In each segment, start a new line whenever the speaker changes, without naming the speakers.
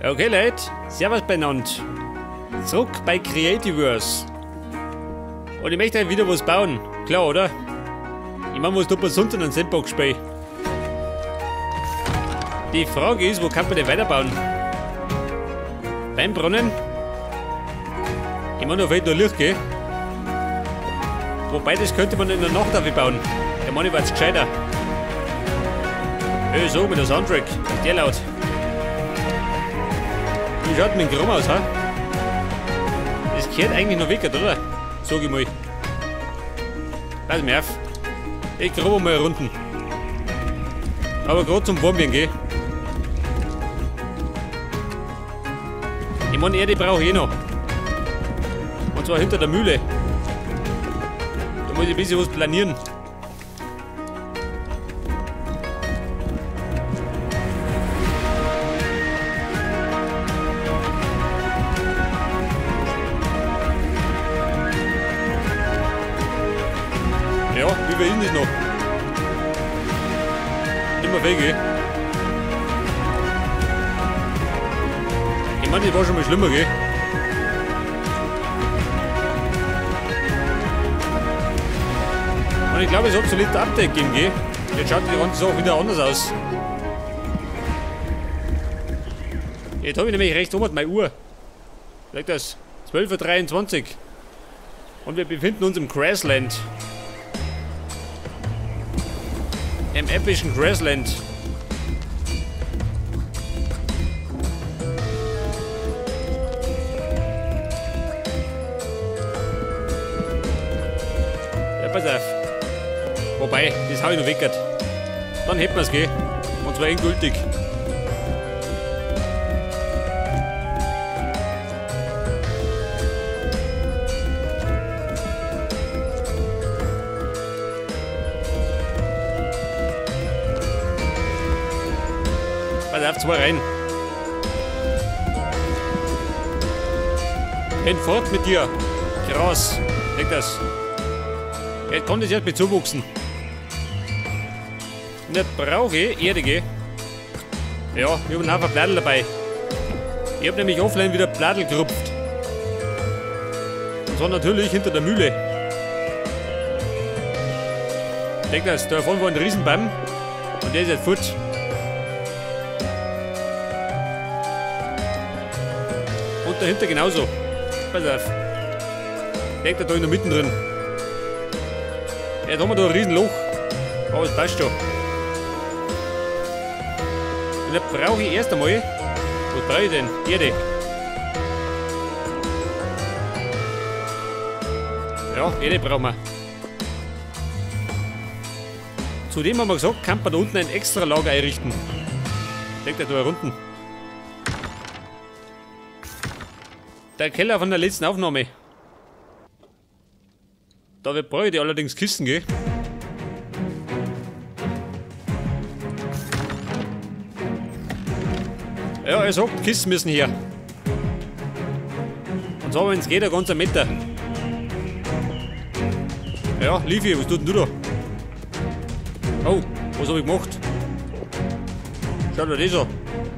Okay Leute, servus beieinander. Zurück bei Creativerse. Und ich möchte wieder was bauen. Klar, oder? Ich meine, was tut man sonst in einem Sandbox-Spiel? Die Frage ist, wo kann man denn weiterbauen? Beim Brunnen? Ich meine, da fehlt nur Licht, gell? Wobei, das könnte man in der Nacht auch bauen. Ich meine, ich war jetzt gescheiter. Hey, so, mit der Soundtrack. Ist der laut. Wie schaut mit dem Chrom aus, ha? Das gehört eigentlich noch weg, oder? Sag ich mal. Pass mir auf. Ich grabe mal runden. Aber gerade zum Warmwerden, gell? Ich meine, Erde brauche ich eh noch. Und zwar hinter der Mühle. Da muss ich ein bisschen was planieren. Ja, wie viel ist das noch? Immer weg, gell? Ich meine, das war schon mal schlimmer, gell? Und ich glaube, es hat so ein Update gegeben, gell? Jetzt schaut die ganze Sache wieder anders aus. Jetzt habe ich nämlich recht oben meine Uhr. Sag das, 12:23 Uhr. Und wir befinden uns im Grassland. Im epischen Grassland. Ja, pass auf. Wobei, das hau ich noch weg. Dann hätten wir's, gell? Und zwar endgültig. Pass auf, zwei rein. Hinfort mit dir. Gras. Leg das. Jetzt kommt es erst mit zuwachsen. Und jetzt brauche ich Erde, gell? Ja, ich habe einen Haufen Bladel dabei. Ich habe nämlich offline wieder Bladel gerupft. Und zwar natürlich hinter der Mühle. Denk das, da vorne war ein Riesenbaum. Und der ist jetzt futsch. Und dahinter genauso. Pass auf. Denkt er da in der Mitte drin. Jetzt haben wir da ein Riesenloch. Aber es passt schon. Und jetzt brauche ich erst einmal. Was brauche ich denn? Erde. Ja, Erde brauchen wir. Zudem haben wir gesagt, kann man da unten ein extra Lager einrichten. Denkt er da unten. Der Keller von der letzten Aufnahme. Da brauche ich allerdings Kisten, gell? Ja, er sagt, Kisten müssen her. Und zwar, wenn es geht, ein ganzer Meter. Ja, Livi, was tut denn du da? Oh, was habe ich gemacht? Schau dir das an.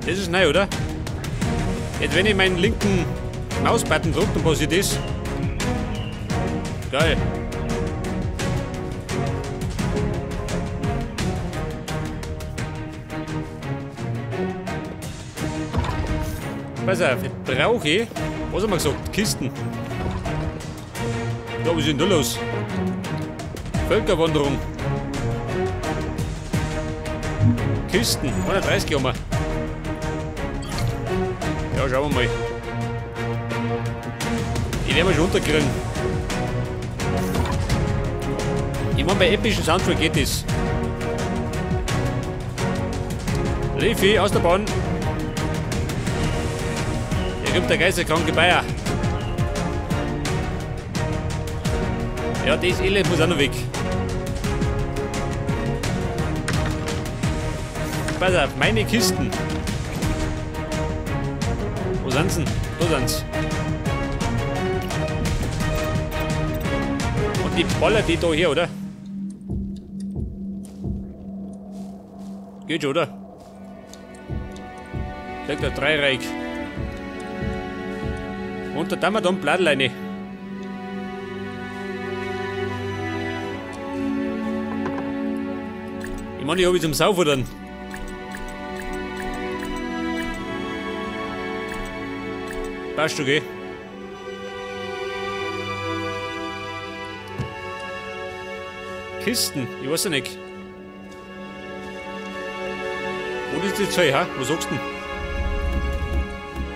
Das ist neu, oder? Jetzt, wenn ich meinen linken Mausbutton drückt, dann passiert das. Geil. Pass auf, jetzt brauche ich, was haben wir gesagt? Kisten. Ja, was ist denn da los? Völkerwanderung. Kisten, 130 haben wir. Ja, schauen wir mal. Die werden wir schon unterkriegen. Ich meine, bei epischen Soundtrack geht das. Lefi, aus der Bahn. Hier kommt der geisterkranke Bayer. Ja, das Elend muss auch noch weg. Pass auf, meine Kisten. Wo sind sie denn? Da sind sie. Und die ballert die da her, oder? Geht schon, oder? Sagt der Dreireich. Und da tun wir dann Bladel rein. Ich meine, ich habe ich zum Saufen dann. Passt okay. Kisten, ich weiß ja nicht. Wo ist das Zeug, ha? Was sagst du denn?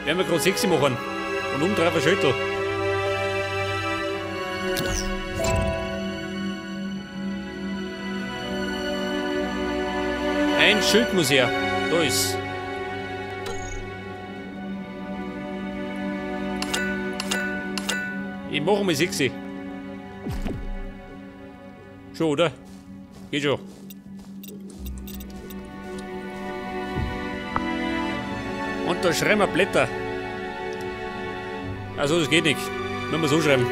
Werden wir gerade 6 machen. Und um 3 Schüttel. Ein Schild muss her. Da ist. Ich mache mal 6. Schon, oder? Geht schon. Und da schreiben wir Blätter. Also das geht nicht. Nur mal so schreiben.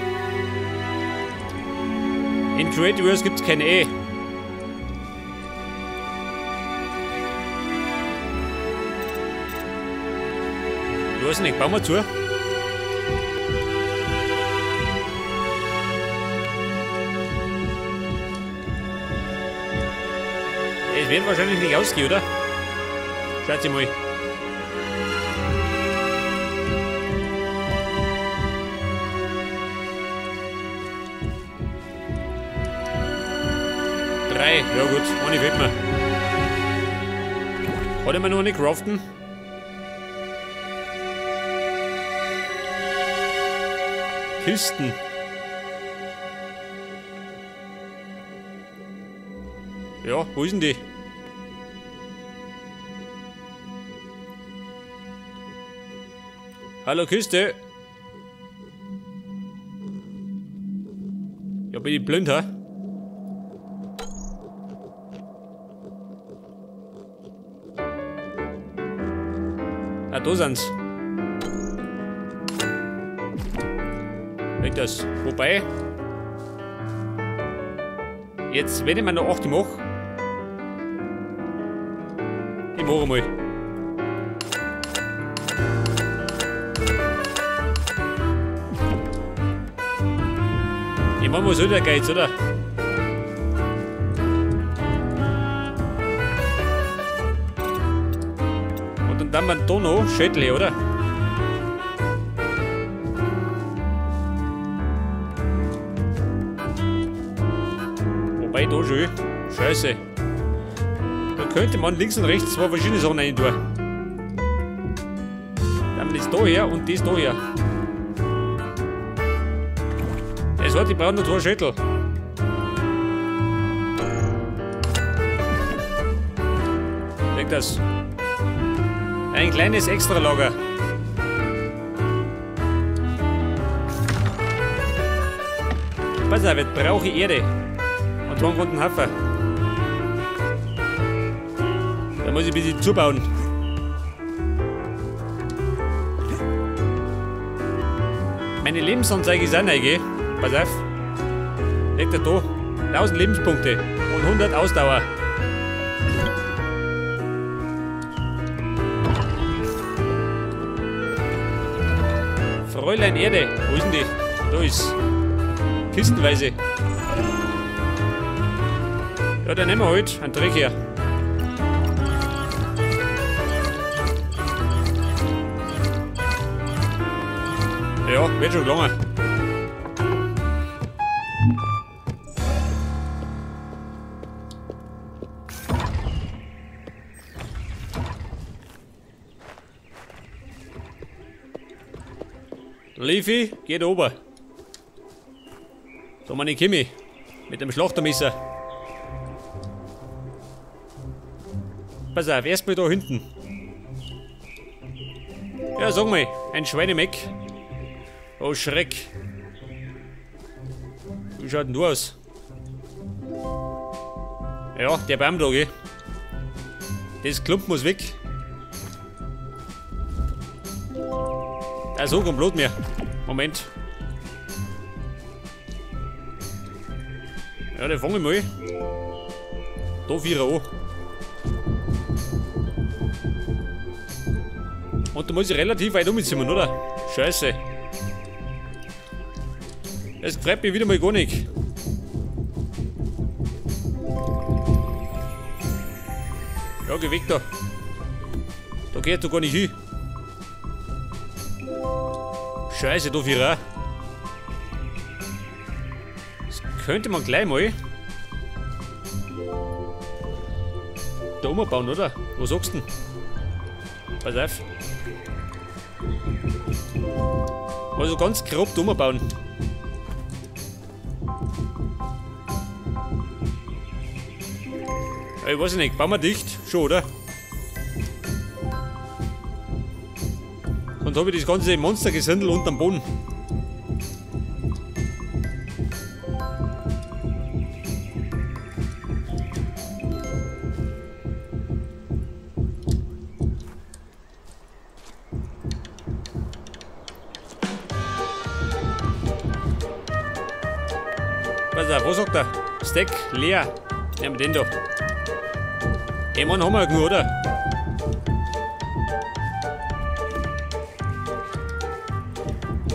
In Creative Works gibt es kein E. Ich weiß nicht, bauen wir zu. Es wird wahrscheinlich nicht ausgehen, oder? Schaut mal. Drei, ja gut, eine fehlt mir. Kann ich mir noch nicht craften? Kisten. Ja, wo ist denn die? Hallo Kiste. Ja, bin ich blind, hä? Ah, da sind's. Weg das. Wobei. Jetzt, wenn ich mir noch 8 mache. Ich mache mal. Ich mach mal so der Geiz, oder? Und dann man da noch Schädle, oder? Wobei da schon. Scheiße. Da könnte man links und rechts zwei verschiedene Sachen rein tun. Dann das da her und das da her. Das heißt, ich brauche nur zwei Schädel. Leg das. Ein kleines Extralager. Pass auf, jetzt brauche ich Erde. Und zwar einen runden Haufen. Da muss ich ein bisschen zubauen. Meine Lebensanzeige ist auch neu, gell? Pass auf. Legt er da. 1000 Lebenspunkte und 100 Ausdauer. Fräulein Erde, wo ist denn die? Da ist kistenweise. Ja, dann nehmen wir halt einen Dreck her. Ja, wird schon gelangen. Leafy geht ober. So, meine Kimi. Mit dem Schlachtermesser. Pass auf, erstmal da hinten. Ja, sag mal, ein Schweinemeck. Oh Schreck. Wie schaut denn du aus? Ja, der Baum da, gell? Das Klump muss weg. Also, kein Blut mehr. Moment. Ja, den fange ich mal. Da vierer an. Und da muss ich relativ weit umziehen, oder? Scheiße. Das freut mich wieder mal gar nicht. Ja, geh weg da. Da geht doch gar nicht hin. Scheiße, da Vierer. Das könnte man gleich mal da umbauen, oder? Was sagst du denn? Pass auf. Also ganz grob da umbauen. Ich weiß nicht, bauen wir dicht? Schon, oder? Sonst habe ich das ganze Monstergesindel unterm Boden. Pass auf, was sagt der? Stack leer. Nehmen wir den da. Ey, Mann, haben wir ja genug, oder?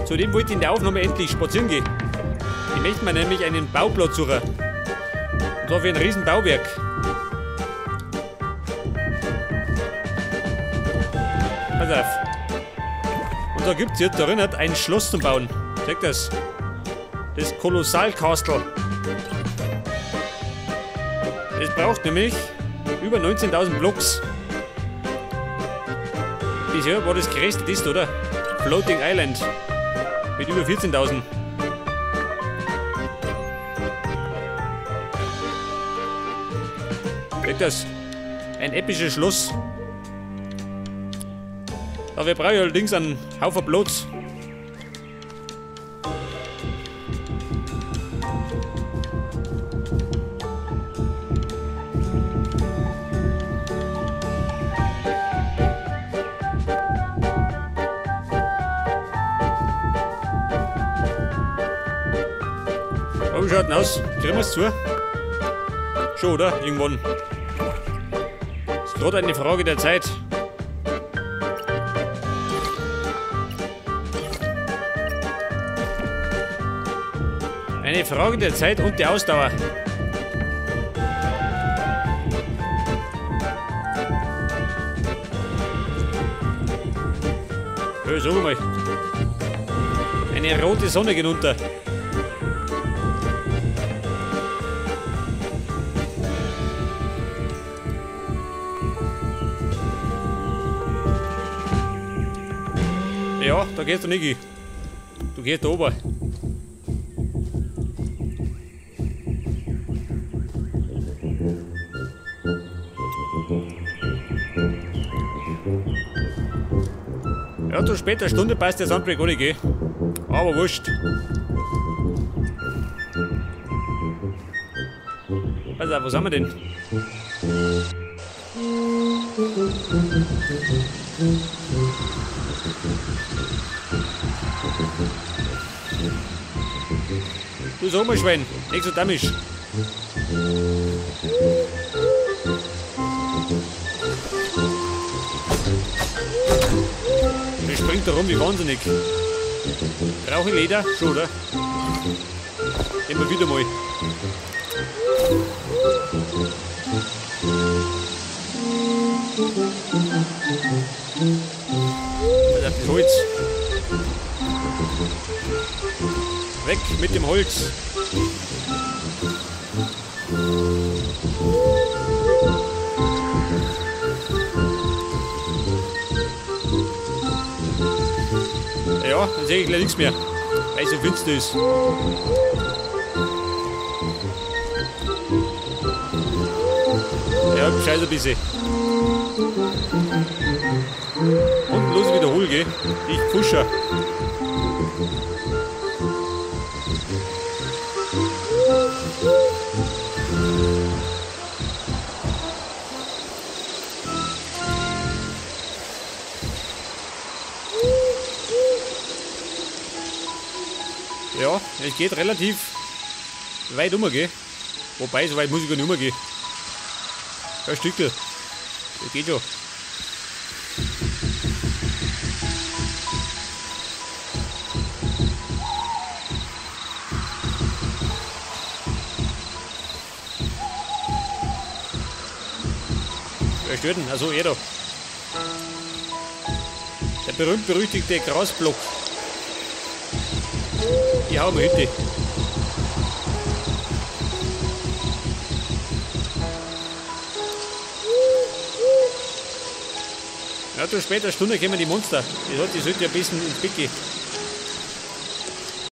Zudem wollte ich in der Aufnahme endlich spazieren gehen. Ich möchte mir nämlich einen Bauplatz suchen. Und zwar für ein riesen Bauwerk. Pass auf. Und da gibt es jetzt darin ein Schloss zum Bauen. Zeig das. Das Kolossal Castle. Das braucht nämlich über 19.000 Blocks. Bisher war das größte das, oder? Floating Island. Mit über 14.000. Seht das? Ein episches Schloss. Dafür brauche ich allerdings einen Haufen Platz. Wie schaut denn aus? Kriegen wir es zu? Schon, oder? Irgendwann. Ist gerade eine Frage der Zeit. Eine Frage der Zeit und der Ausdauer. Ja, sag mal. Eine rote Sonne geht unter. Ja, da gehst du nicht hin. Du gehst da oben. Ja, zu später Stunde passt der Soundtrack auch nicht, gell? Aber wurscht. Pass auf, was haben wir denn? Du sag mal, Schwein, nicht so damisch. Der springt da rum wie wahnsinnig. Brauche ich Leder? Schon, oder? Immer wieder mal. Das Holz. Weg mit dem Holz. Ja, dann sehe ich gleich nichts mehr, weil es so finster ist. Ja, scheiße ein bisschen. Und los wiederhol, gell? Ich pfuscher. Ja, es geht relativ weit um, gell? Wobei, so weit muss ich gar nicht umgehen. Ein Stückel. Das geht schon. Wer stört denn? Also er da. Der berühmt-berüchtigte Grasblock. Ich hau mir Hütte. Ja, zu später Stunde kommen die Monster. Die sollte ja ein bisschen ins Bett gehen.